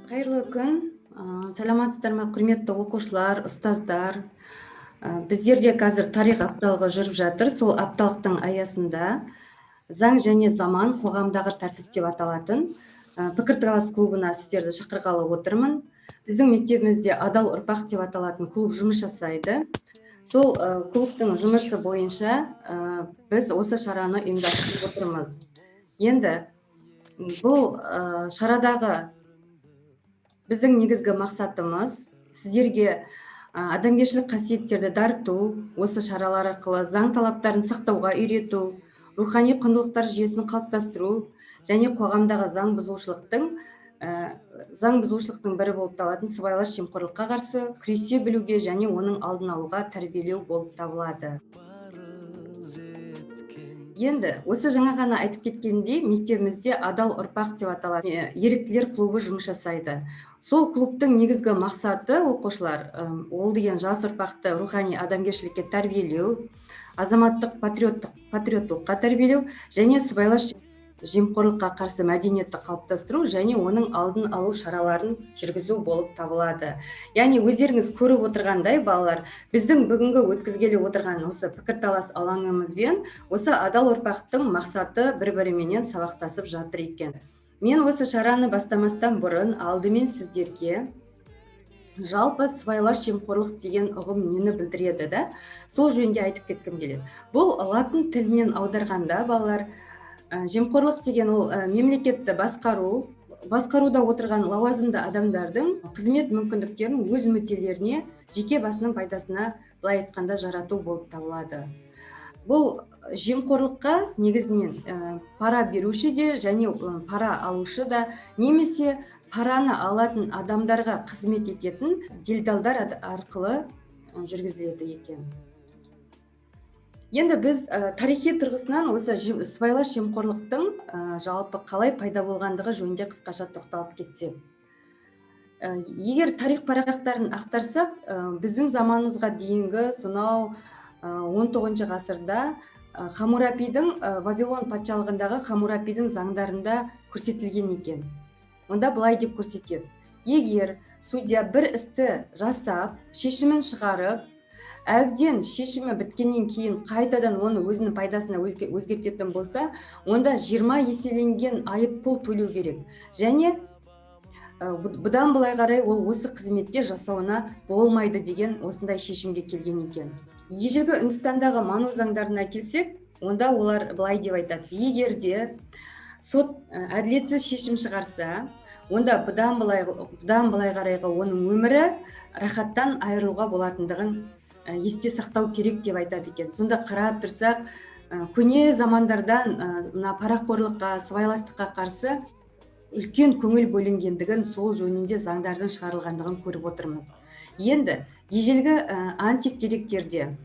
Қайырлы күн, саламатсыздар ма, құрметті оқушылар, ұстаздар! Біздерде қазір тарих апталығы жүріп жатыр. Сол апталықтың аясында «Заң және заман: қоғамдағы тәртіп» деп аталатын пікірталас клубына сіздерді шақырғалы отырмын. Біздің мектебімізде «Адал ұрпақ» деп аталатын клуб жұмыс жасайды. Сол клубтың жұмысы бойынша біз осы шараны ұйымдастырып отырмыз. Енді бұл шарадағы біздің негізгі мақсатымыз — сіздерге адамгершілік қасиеттерді дарыту, осы шаралар арқылы заң талаптарын сақтауға үйрету, рухани құндылықтар жүйесін қалыптастыру және қоғамдағы заң бұзушылықтың бірі болып табылатын сыбайлас жемқорлыққа қарсы күресе білуге және оның алдын алуға тәрбиелеу болып табылады. Енді осы жаңа ғана айтып кеткендей, мектебімізде «Адал ұрпақ» деп аталатын еріктілер клубы жұмыс жасайды. Сол клубтың негізгі мақсаты, оқушылар, ол деген жас ұрпақты рухани адамгершілікке тәрбиелеу, азаматтық патриоттыққа тәрбиелеу және сыбайлас жемқорлыққа қарсы мәдениетті қалыптастыру және оның алдын алу шараларын жүргізу болып табылады. Яғни өздеріңіз көріп отырғандай, балалар, біздің бүгінгі өткізгелі отырған осы пікірталас алаңымызбен осы «Адал ұрпақтың» мақсаты бір біріменен сабақтасып жатыр екен. Мен осы шараны бастамастан бұрын алдымен сіздерге жалпы сыбайлас жемқорлық деген ұғым нені білдіреді да, сол жөнінде айтып кеткім келеді. Бұл латын тілінен аударғанда, балалар, жемқорлық деген ол мемлекетті басқаруда отырған лауазымды адамдардың қызмет мүмкіндіктерін өз мүдделеріне, жеке басының пайдасына, былай айтқанда, жарату болып табылады. Бұл жемқорлыққа негізінен пара беруші де және пара алушы да немесе параны алатын адамдарға қызмет ететін делдалдар арқылы жүргізіледі екен. Енді біз тарихи тұрғысынан осы сыбайлас жемқорлықтың жалпы қалай пайда болғандығы жөнінде қысқаша тоқталып кетсек. Егер тарих парақтарын ақтарсақ, біздің заманымызға дейінгі сонау 19 ғасырда Хамурапидің, Вавилон патшалығындағы Хамурапидің заңдарында көрсетілген екен. Онда былай деп көрсетеді: егер судья бір істі жасап, шешімін шығарып, әбден шешімі біткеннен кейін қайтадан оны өзінің пайдасына өзгертетін болса, онда 20 еселенген айыппұл төлеу керек және бұдан былай қарай ол осы қызметте жасауына болмайды деген осындай шешімге келген екен. Ежелгі Үндістандағы Ману заңдарына келсек, онда олар былай деп айтады: егер де сот әділетсіз шешім шығарса, онда бұдан былай қарайғы оның өмірі рахаттан айырылуға болатындығын есте сақтау керек деп айтады екен. Сонда қарап тұрсақ, көне замандардан мына парақорлыққа, сыбайластыққа қарсы үлкен көңіл бөлінгендігін, сол жөнінде заңдардың шығарылғандығын көріп отырмыз. Енді ежелгі антик деректерде,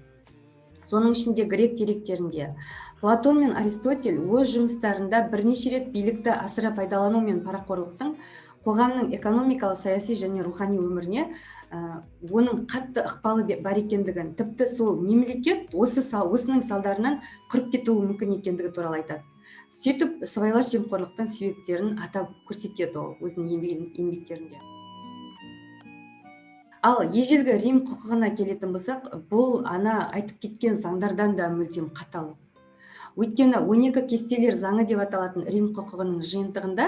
соның ішінде грек деректерінде, Платон мен Аристотель өз жұмыстарында бірнеше рет билікті асыра пайдалану мен парақорлықтың қоғамның экономикалық, саяси және рухани өміріне оның қатты ықпалы бар екендігін, тіпті сол мемлекет осының салдарынан құрып кетуі мүмкін екендігі туралы айтады. Сөйтіп, сыбайлас жемқорлықтың себептерін атап көрсетеді ол өзінің еңбектерінде. Ал ежелгі Рим құқығына келетін болсақ, бұл ана айтып кеткен заңдардан да мүлдем қатал. Өйткені 12 кестелер заңы деп аталатын Рим құқығының жиынтығында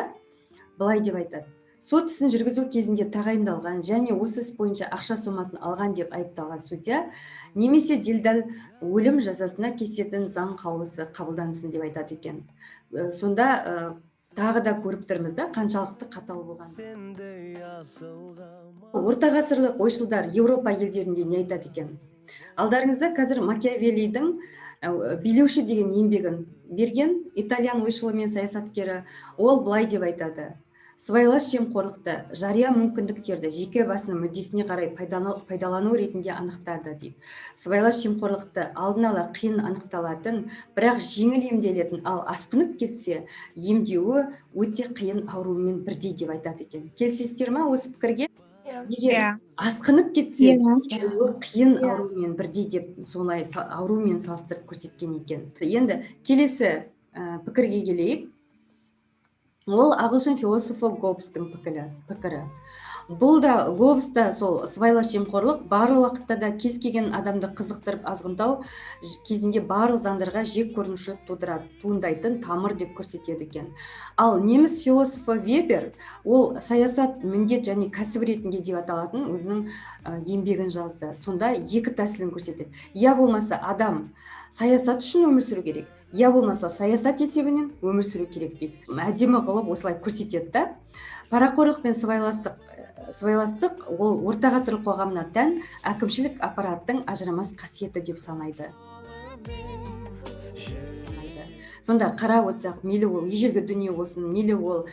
былай деп айтады: сот ісін жүргізу кезінде тағайындалған және осы іс бойынша ақша сомасын алған деп айыпталған судья немесе делдал өлім жазасына кесетін заң қаулысы қабылдансын деп айтады екен. Сонда тағы да көріп тұрмыз да, қаншалықты қатал болған. Орта ғасырлық ойшылдар Еуропа елдерінде не айтады екен? Алдарыңызда қазір Макиавеллидің «Билеуші» деген еңбегін берген, итальян ойшылы мен саясаткері. Ол былай деп айтады: сыбайлас жемқорлықты жария мүмкіндіктерді жеке басының мүддесіне қарай пайдалану ретінде анықтады дейді. Сыбайлас жемқорлықты алдын ала қиын анықталатын, бірақ жеңіл емделетін, ал асқынып кетсе, емдеуі өте қиын аурумен бірдей деп айтады екен. Келісесіздер ма осы пікірге? Егер Иә. асқынып кетсе, Иә. емдеуі қиын Иә. аурумен бірдей деп, солай аурумен салыстырып көрсеткен екен. Енді келесі пікірге келейік. Ол ағылшын философы Гоббстың пікірі. Бұл да, Гоббс та сол сыбайлас жемқорлық барлық уақытта да кез келген адамды қызықтырып азғындау кезінде барлық заңдарға жек көрінушілік тудырады, туындайтын тамыр деп көрсетеді екен. Ал неміс философы Вебер ол «Саясат міндет және кәсіп ретінде» деп аталатын өзінің еңбегін жазды. Сонда екі тәсілін көрсетеді: я болмаса адам саясат үшін өмір сүру керек, я болмаса саясат есебінен өмір сүру керек дейді. Әдемі қылып осылай көрсетеді да. Парақорлық пен сыбайластық ол орта ғасырлық қоғамына тән әкімшілік аппараттың ажырамас қасиеті деп санайды. Сонда қарап отырсақ, мейлі ол ежелгі дүние болсын, мейлі ол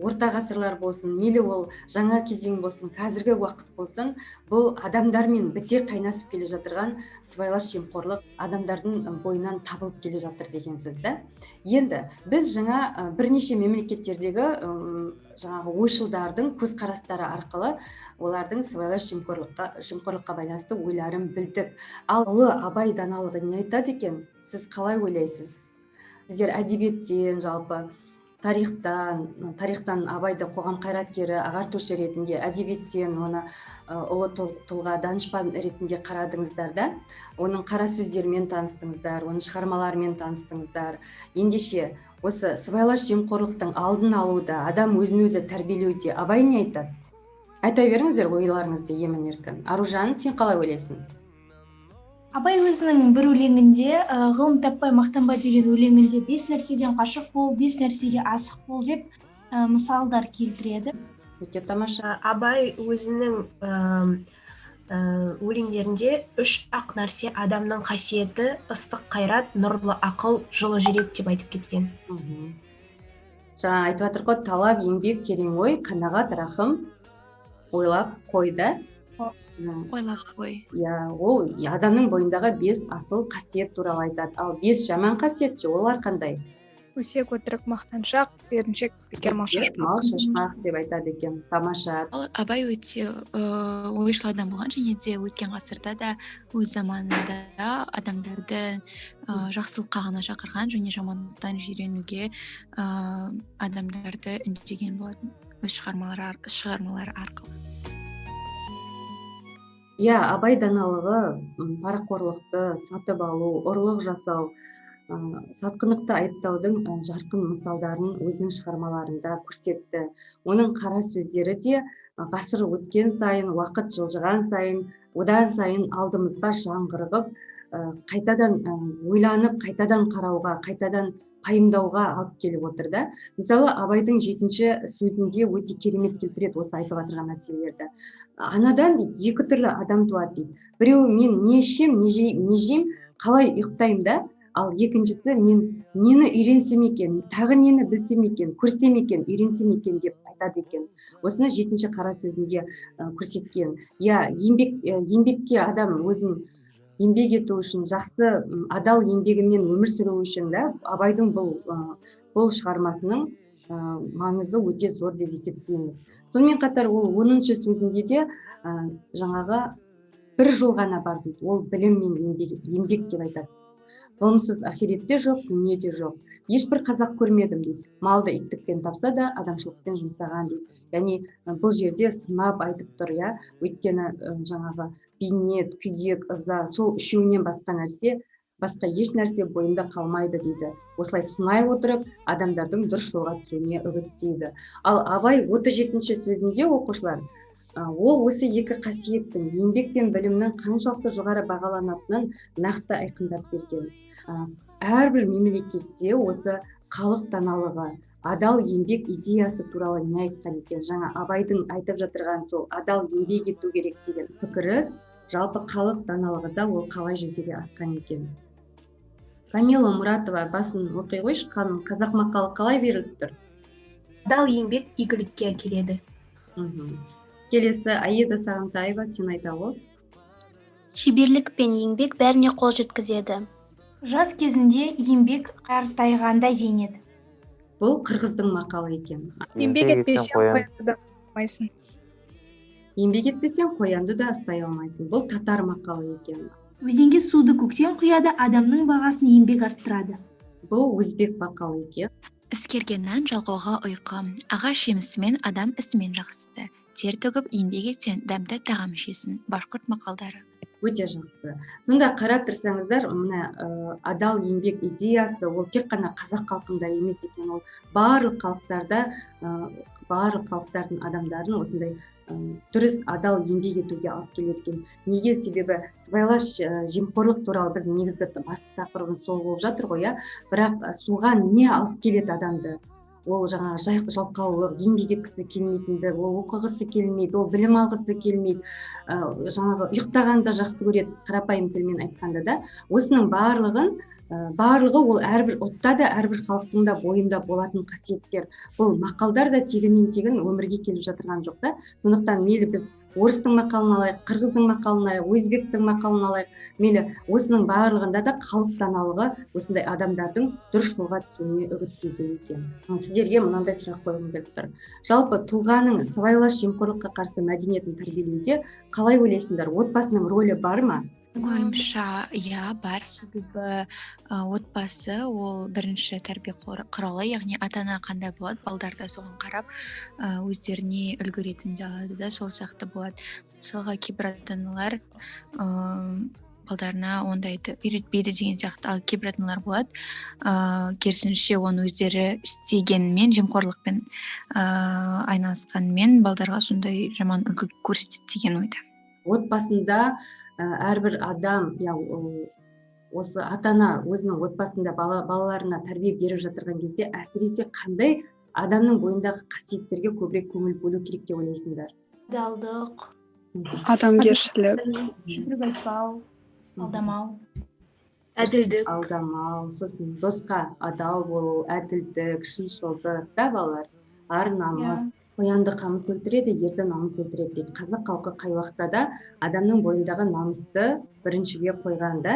орта ғасырлар болсын, мейлі ол жаңа кезең болсын, қазіргі уақыт болсын, бұл адамдармен біте қайнасып келе жатырған сыбайлас жемқорлық адамдардың бойынан табылып келе жатыр деген сөз да. Енді біз жаңа бірнеше мемлекеттердегі жаңағы ойшылдардың көзқарастары арқылы олардың сыбайлас жемқорлыққа байланысты ойларын білдік. Ал ұлы Абай даналығы не айтады екен? Сіз қалай ойлайсыз? Сіздер әдебиеттен, жалпы тарихтан Абайды қоғам қайраткері, ағартушы ретінде, әдебиеттен оны ұлы тұлға, данышпан ретінде қарадыңыздар да, оның қара сөздерімен таныстыңыздар, оның шығармаларымен таныстыңыздар. Ендеше осы сыбайлас жемқорлықтың алдын алуда, адам өзін өзі тәрбиелеуде Абай не айтады? Айта беріңіздер ойларыңызды емін еркін. Аружан, сен қалай ойлайсың? Абай өзінің бір өлеңінде, «Ғылым таппай мақтанба» деген өлеңінде, бес нәрседен қашық бол, бес нәрсеге асық бол деп мысалдар келтіреді. Өте тамаша. Абай өзінің өлеңдерінде үш ақ нәрсе адамның қасиеті: ыстық қайрат, нұрлы ақыл, жылы жүрек деп айтып кеткен. Жаңа айтып жатыр ғой: талап, еңбек, терең ой, қанағат, рахым, ойлап қой да. Ойлап қой. Иә, ол адамның бойындағы бес асыл қасиет туралы айтады. Ал бес жаман қасиет ше, олар қандай? Өсек, өтірік, мақтаншақ, беріншек, бекер мал шашпақ. Мал шашпақ деп айтады екен. Тамаша. Ал Абай өте ойшыл адам болған және де өткен ғасырда да, өз заманында да адамдарды жақсылыққа ғана шақырған және жамандықтан жиренуге адамдарды үндеген болатын өз шығармалары арқылы. Иә, Абай даналығы парақорлықты, сатып алу, ұрлық жасау, сатқындықты айыптаудың жарқын мысалдарын өзінің шығармаларында көрсетті. Оның қара сөздері де ғасыр өткен сайын, уақыт жылжыған сайын одан сайын алдымызға жаңғырығып, қайтадан ойланып, қайтадан қарауға, қайтадан пайымдауға алып келіп отыр да. Мысалы, Абайдың жетінші сөзінде өте керемет келтіреді осы айтып жатырған мәселелерді. Анадан, дейді, екі түрлі адам туады дейді. Біреуі: мен не ішемін, не жеймін, қалай ұйықтаймын да. Ал екіншісі: мен нені үйренсем екен, тағы нені білсем екен, көрсем екен, үйренсем екен деп айтады екен. Осыны жетінші қара сөзінде көрсеткен. Иә, еңбекке адам өзін еңбек ету үшін, жақсы адал еңбегімен өмір сүру үшін да Абайдың бұл шығармасының маңызы өте зор деп есептейміз. Сонымен қатар ол 10-шы сөзінде де жаңағы бір жол ғана бар дейді, ол білім мен еңбек деп айтады. Ғылымсыз ақиретте жоқ, дүние де жоқ. Ешбір қазақ көрмедім дейді, малды иттікпен тапса да, адамшылықпен жұмсаған дейді. Яғни бұл жерде сынап айтып тұр, иә. Өйткені жаңағы бейнет, күйек, ыза, сол үшеуінен басқа еш нәрсе бойында қалмайды дейді. Осылай сынай отырып, адамдардың дұрыс жолға түсуіне үгіттейді. Ал Абай 37-ші сөзінде, оқушылар, ол осы екі қасиеттің, еңбек пен білімнің қаншалықты жоғары бағаланатынын нақты айқындап берген. Әрбір мемлекетте осы халық даналығы адал еңбек идеясы туралы не айтқан екен? Жаңа Абайдың айтып жатырған сол адал еңбек ету керек деген пікірі жалпы халық даналығында ол қалай жүзеге асқан екен? Камила Мұратова, басын оқи қойшы. Қазақ мақалы қалай беріліп тұр? Адал еңбек игілікке әкеледі. Келесі, Аида Сағынтаева, сен айта ғой. Шеберлік пен еңбек бәріне қол жеткізеді. Жас кезінде еңбек, қартайғанда зейнет. Бұл қырғыздың мақалы екен. Еңбек етпесең, қоянды да ұстай алмайсың. Еңбек етпесең, қоянды да ұстай алмайсың. Бұл татар мақалы екен. Өзенге суды көктен құяды, адамның бағасын еңбек арттырады. Бұл өзбек мақалы екен. Іске Жұмыскерге нан, жалқауға ұйқы. Ағаш жемісімен, адам ісімен жақсы. Тер төгіп еңбек етсең, дәмді тағам ішесің. Башқұрт мақалдары. Өте жақсы. Сонда қарап тұрсаңыздар, мына адал еңбек идеясы ол тек қана қазақ халқында емес екен, ол барлық халықтарда, барлық халықтардың адамдарын осындай дұрыс, адал еңбек етуге алып келеді екен. Неге? Себебі сыбайлас жемқорлық туралы біздің негізгі басты тақырыбымыз сол болып жатыр ғой, иә. Бірақ соған не алып келеді адамды? Ол жаңағы жалқаулық, еңбек еткісі келмейтіндік, ол оқығысы келмейді, ол білім алғысы келмейді, жаңағы ұйықтағанды жақсы көреді, қарапайым тілмен айтқанда да. Осының барлығын, барлығы ол әрбір ұлтта да, әрбір халықтың да бойында болатын қасиеттер. Бұл мақалдар да тегіннен тегін өмірге келіп жатырған жоқ та. Сондықтан мейлі біз орыстың мақалын алайық, қырғыздың мақалын алайық, өзбектің мақалын алайық, мейлі, осының барлығында да халық даналығы осындай адамдардың дұрыс жолға түсуіне үгіттейді екен. Сіздерге мынандай сұрақ қойғым келіп тұр: жалпы тұлғаның сыбайлас жемқорлыққа қарсы мәдениетін тәрбиелеуде, қалай ойлайсыңдар, отбасының рөлі бар ма? Ойымша, иә, бар. Себебі отбасы ол бірінші тәрбие құралы, яғни ата ана қандай болады, балдар да соған қарап, өздеріне үлгі ретінде алады да, сол сияқты болады. Мысалға, кейбір ата аналар балдарына ондайды үйретпейді деген сияқты, ал кейбір ата аналар болады, керісінше, оны өздері істегенімен, жемқорлықпен айналысқанымен, балдарға сондай жаман үлгі көрсетеді деген ойда. Отбасында әрбір адам, иә, осы ата ана өзінің отбасында балаларына тәрбие беріп жатырған кезде, әсіресе қандай адамның бойындағы қасиеттерге көбірек көңіл бөлу керек деп ойлайсыңдар? Адалдық. Адамгершілік. Өтірік айтпау, алдамау. Әділдік. Алдамау, сосын досқа адал болу, әділдік, шыншылдық да, балалар, ар намыс. Қоянды қамыс өлтіреді, ерді намыс өлтіреді дейді. Қазақ халқы қай уақытта да адамның бойындағы намысты біріншіге қойған да.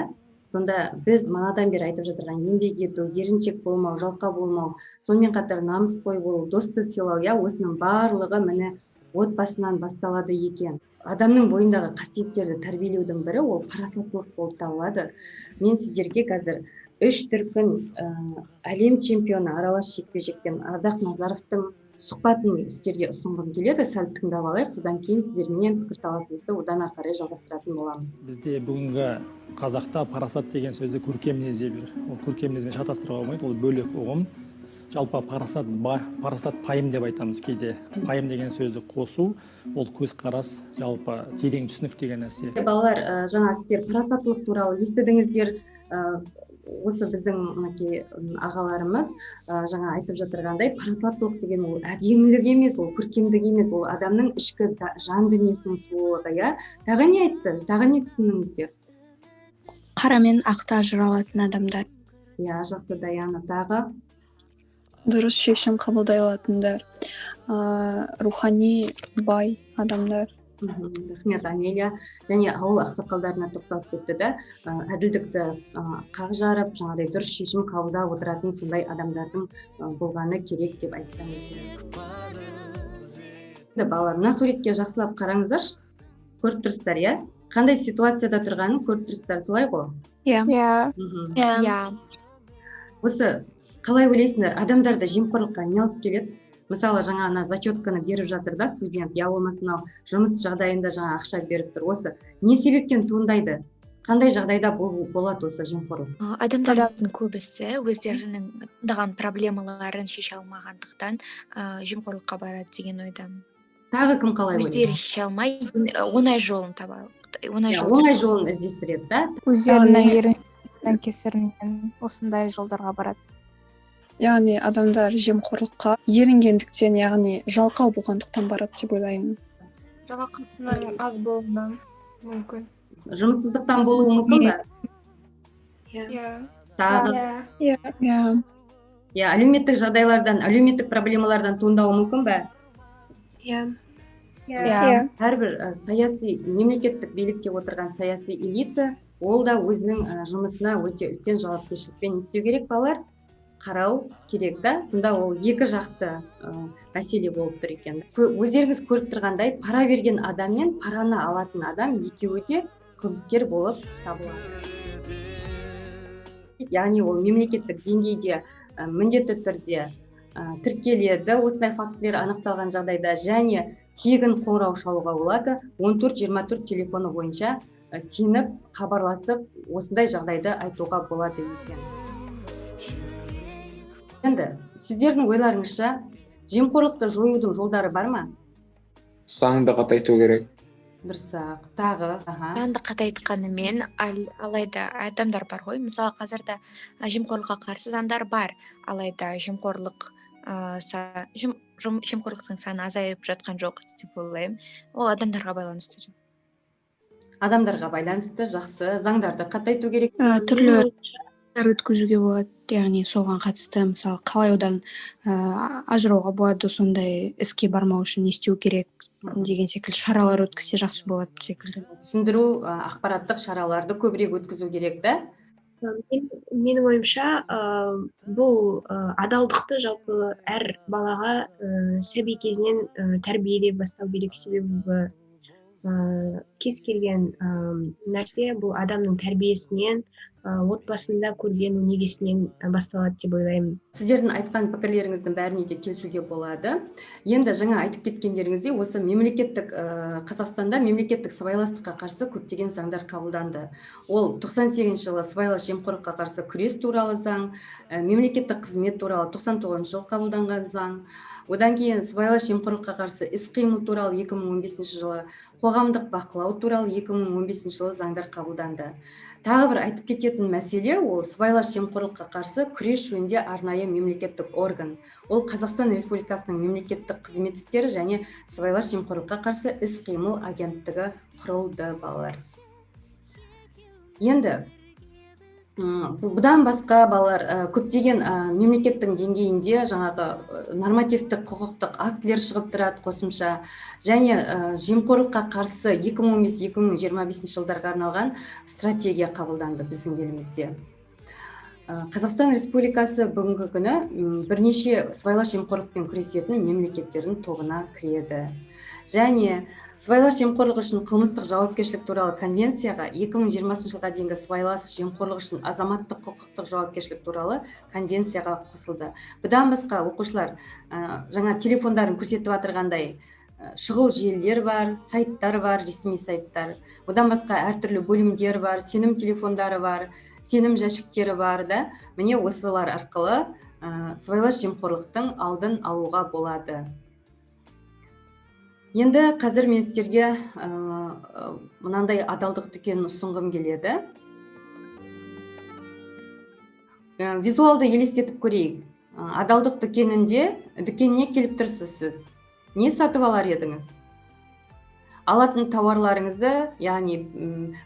Сонда біз манадан бері айтып жатырған еңбек ету, еріншек болмау, жалқау болмау, сонымен қатар намысқой болу, досты сыйлау, иә, осының барлығы, міне, отбасынан басталады екен. Адамның бойындағы қасиеттерді тәрбиелеудің бірі ол парасаттылық болып табылады. Мен сіздерге қазір үш дүркін әлем чемпионы, аралас жекпе жектен Ардақ Назаровтың сұхбатын сіздерге ұсынғым келеді. Сәл тыңдап алайық, содан кейін сіздерменен пікірталасымызды одан ары қарай жалғастыратын боламыз. Бізде бүгінгі қазақта парасат деген сөзді көркем мінез деп жүр. Ол көркем мінезбен шатастыруға болмайды, ол бөлек ұғым. Жалпы парасат, парасат, пайым деп айтамыз кейде. Пайым деген сөзді қосу, ол көзқарас, жалпы терең түсінік деген нәрсе. Балалар, жаңа сіздер парасаттылық туралы естідіңіздер. Осы біздің мінекей ағаларымыз жаңа айтып жатырғандай, парасаттылық деген ол әдемілік емес, ол көркемдік емес, ол адамның ішкі жан дүниесінің сұлулығы, иә. Тағы не айтты, тағы не түсіндіңіздер? Қара мен ақты ажыра алатын адамдар. Иә, жақсы, Даяна, тағы? Дұрыс шешім қабылдай алатындар, рухани бай адамдар. Рахмет, Амелия. Және ауыл ақсақалдарына тоқталып кетті да, әділдікті қақ жарып, жаңағыдай дұрыс шешім қабылдап отыратын сондай адамдардың болғаны керек деп айтқан екен. Балалар, мына суретке жақсылап қараңыздаршы. Көріп тұрсыздар, иә? Қандай ситуацияда тұрғанын көріп тұрсыздар, солай ғой? Иә. Иә. Иә. Осы қалай ойлайсыңдар, адамдарды жемқорлыққа не алып келеді? Мысалы, жаңа ана зачетканы беріп жатыр да студент, я болмаса мынау жұмыс жағдайында жаңа ақша беріп тұр. Осы не себептен туындайды, қандай жағдайда болады осы жемқорлық? Адамдардың көбісі өздерінің туындаған проблемаларын шеше алмағандықтан, жемқорлыққа барады деген ойдамын. Тағы кім қалай Өздері ойлайды? шеше алмай, оңай жолын таба, оңай Иә, жол деп оңай жолын іздестіреді да. Өздерінің Яғни- ерінген кесірінен осындай жолдарға барады. Яғни адамдар жемқорлыққа ерінгендіктен, яғни жалқау болғандықтан барады деп ойлаймын. Жалақысының аз болуынан мүмкін. Жұмыссыздықтан болуы мүмкін ба? Иә. Тағы? Иә. Иә. Иә, әлеуметтік жағдайлардан, әлеуметтік проблемалардан туындауы мүмкін бе? Иә. Иә. Әрбір саяси, мемлекеттік билікте отырған саяси элита, ол да өзінің жұмысына өте үлкен жауапкершілікпен не істеу керек, балалар? Қарау керек та. Сонда ол екі жақты мәселе болып тұр екен. Өздеріңіз көріп тұрғандай, пара берген адам мен параны алатын адам екеуі де қылмыскер болып табылады. Яғни ол мемлекеттік деңгейде міндетті түрде Тіркеледі осындай фактілер анықталған жағдайда, және тегін қоңырау шалуға болады. 14 24 телефоны бойынша сеніп хабарласып, осындай жағдайды айтуға болады екен. Енді сіздердің ойларыңызша, жемқорлықты жоюдың жолдары бар ма? Заңды қатайту керек. Дұрыс-ақ. Тағы, аха. Заңды қатайтқанымен, алайда адамдар бар ғой. Мысалы, қазір де жемқорлыққа қарсы заңдар бар, алайда жемқорлық ә, са- жем- жем- жемқорлықтың саны азайып жатқан жоқ деп ойлаймын. Ол адамдарға байланысты. Адамдарға байланысты. Жақсы, заңдарды қатайту керек. Түрлі өткізуге болады, яғни соған қатысты, мысалы, қалай одан ажырауға болады, сондай іске бармау үшін не істеу керек деген секілді шаралар өткізсе, жақсы болады секілді. Түсіндіру, ақпараттық шараларды көбірек өткізу керек та. Менің ойымша, бұл адалдықты жалпы әр балаға сәби кезінен тәрбиелей бастау керек, себебі кез келген нәрсе бұл адамның тәрбиесінен, отбасында көрген өнегесінен басталады деп ойлаймын. Сіздердің айтқан пікірлеріңіздің бәріне де келісуге болады. Енді жаңа айтып кеткендеріңіздей, осы мемлекеттік Қазақстанда мемлекеттік сыбайластыққа қарсы көптеген заңдар қабылданды. Ол 98 жылы сыбайлас жемқорлыққа қарсы күрес туралы заң, мемлекеттік қызмет туралы 99 жылы қабылданған заң, одан кейін сыбайлас жемқорлыққа қарсы іс қимыл туралы 2015 жылы, қоғамдық бақылау туралы 2015 жылы заңдар қабылданды. Тағы бір айтып кететін мәселе, ол сыбайлас жемқорлыққа қарсы күрес жөнінде арнайы мемлекеттік орган. Ол Қазақстан Республикасының мемлекеттік қызмет істері және сыбайлас жемқорлыққа қарсы іс қимыл агенттігі құрылды, балалар. Енді бұдан басқа, балалар, көптеген мемлекеттің деңгейінде жаңағы нормативтік құқықтық актілер шығып тұрады қосымша, және жемқорлыққа қарсы 2015-2025 жылдарға арналған стратегия қабылданды біздің елімізде. Қазақстан Республикасы бүгінгі күні бірнеше сыбайлас жемқорлықпен күресетін мемлекеттердің тобына кіреді және сыбайлас жемқорлық үшін қылмыстық жауапкершілік туралы конвенцияға, 2020 жылға дейінгі сыбайлас жемқорлық үшін азаматтық құқықтық жауапкершілік туралы конвенцияға қосылды. Бұдан басқа, оқушылар, жаңа телефондарын көрсетіп жатырғандай, шұғыл желілер бар, сайттар бар, ресми сайттар. Одан басқа әртүрлі бөлімдер бар, сенім телефондары бар, сенім жәшіктері бар да. Міне, осылар арқылы сыбайлас жемқорлықтың алдын алуға болады. Енді қазір мен сіздерге мынандай адалдық дүкенін ұсынғым келеді. Визуалды елестетіп көрейік. Адалдық дүкеніне келіп тұрсыз сіз. Не сатып алар едіңіз? Алатын тауарларыңызды, яғни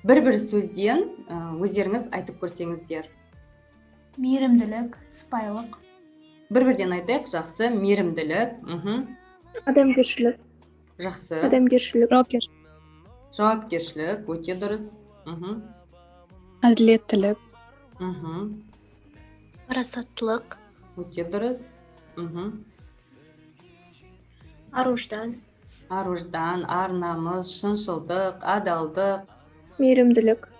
бір бір сөзден өздеріңіз айтып көрсеңіздер. Мейірімділік, сыпайылық. Бір бірден айтайық. Жақсы, мейірімділік. Адамгершілік. Жақсы. Адамгершілік. Жауапкершілік, өте дұрыс. Әділеттілік. Парасаттылық. Өте дұрыс. Ар ождан. Ар ождан, ар намыс, шыншылдық, адалдық. Мейірімділік.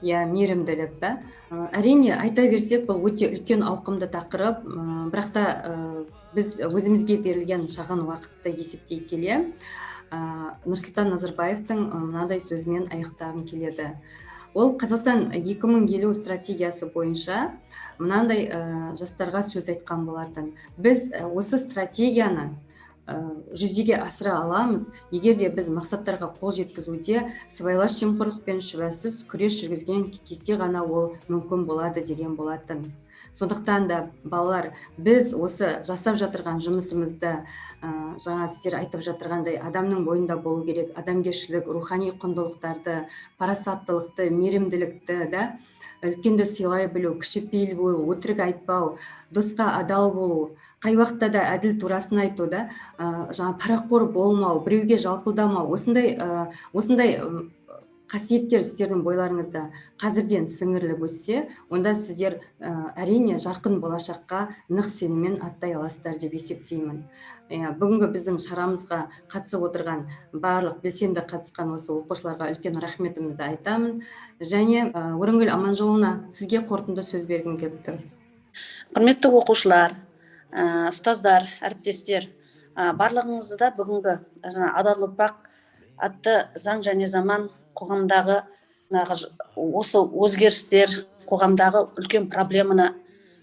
Иә, мейірімділік та. Әрине, айта берсек, бұл өте үлкен ауқымды тақырып, бірақ та біз өзімізге берілген шағын уақытты есептей келе, Нұрсұлтан Назарбаевтың мынадай сөзімен аяқтағым келеді. Ол Қазақстан 2050 стратегиясы бойынша мынандай жастарға сөз айтқан болатын: біз осы стратегияны жүзеге асыра аламыз, егер де біз мақсаттарға қол жеткізуде сыбайлас жемқорлықпен шүбәсіз күрес жүргізген кезде ғана ол мүмкін болады деген болатын. Сондықтан да, балалар, біз осы жасап жатырған жұмысымызды, жаңа сіздер айтып жатырғандай, адамның бойында болу керек адамгершілік, рухани құндылықтарды, парасаттылықты, мейірімділікті да, үлкенді сыйлай білу, кішіпейіл болу, өтірік айтпау, досқа адал болу, қай уақытта да әділ турасын айту да, жаңа парақор болмау, біреуге жалпылдамау, осындай қасиеттер сіздердің бойларыңызда қазірден сіңіріліп өссе, онда сіздер, әрине, жарқын болашаққа нық сеніммен аттай аласыздар деп есептеймін. Иә, бүгінгі біздің шарамызға қатысып отырған барлық белсенді қатысқан осы оқушыларға үлкен рахметімді айтамын. Және Өрінгүл Аманжоловна, сізге қорытынды сөз бергім келіп тұр. Құрметті оқушылар. Ұстаздар, әріптестер, барлығыңызды да бүгінгі жаңа «Адал ұрпақ» атты заң және заман, қоғамдағы жаңағы осы өзгерістер, қоғамдағы үлкен проблеманы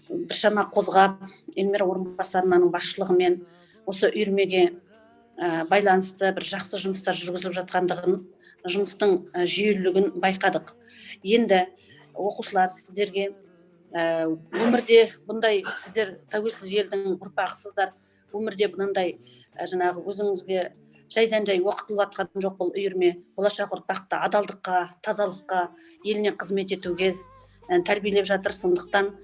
біршама қозғап, Эльмира Орынбасарованың басшылығымен осы үйірмеге байланысты бір жақсы жұмыстар жүргізіліп жатқандығын, жұмыстың жүйелілігін байқадық. Енді, оқушылар, сіздерге өмірде бұндай, сіздер тәуелсіз елдің ұрпағысыздар, өмірде мынандай жаңағы өзіңізге жайдан жай оқытылып жатқан жоқ. Бұл үйірме болашақ ұрпақты адалдыққа, тазалыққа, еліне қызмет етуге тәрбиелеп жатыр. Сондықтан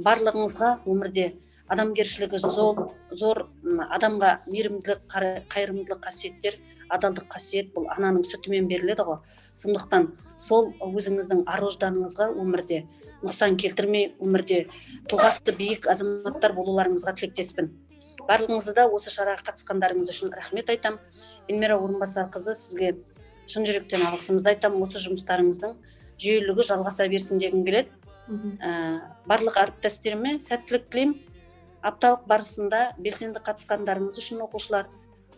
барлығыңызға өмірде адамгершілігі зор, адамға мейірімділік, қайырымдылық қасиеттер, адалдық қасиет, бұл ананың сүтімен беріледі ғой. Сондықтан сол өзіңіздің ар ожданыңызға өмірде нұқсан келтірмей, өмірде тұлғасы биік азаматтар болуларыңызға тілектеспін. Барлығыңызды да осы шараға қатысқандарыңыз үшін рахмет айтам. Эльмира Орынбасарқызы, сізге шын жүректен алғысымызды айтамын. Осы жұмыстарыңыздың жүйелілігі жалғаса берсін дегім келеді. Барлық әріптестеріме сәттілік тілеймін. Апталық барысында белсенді қатысқандарыңыз үшін, оқушылар,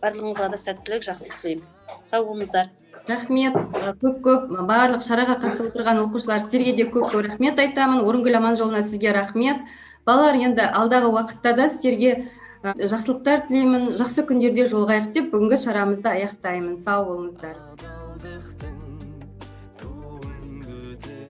барлығыңызға да сәттілік, жақсылық тілеймін. Сау болыңыздар. Рахмет көп көп барлық шараға қатысып отырған оқушылар, сіздерге де көп көп рахмет айтамын. Орынгүл Аманжоловна, сізге рахмет. Балалар, енді алдағы уақытта да сіздерге жақсылықтар тілеймін. Жақсы күндерде жолығайық деп, бүгінгі шарамызды аяқтаймын. Сау болыңыздар.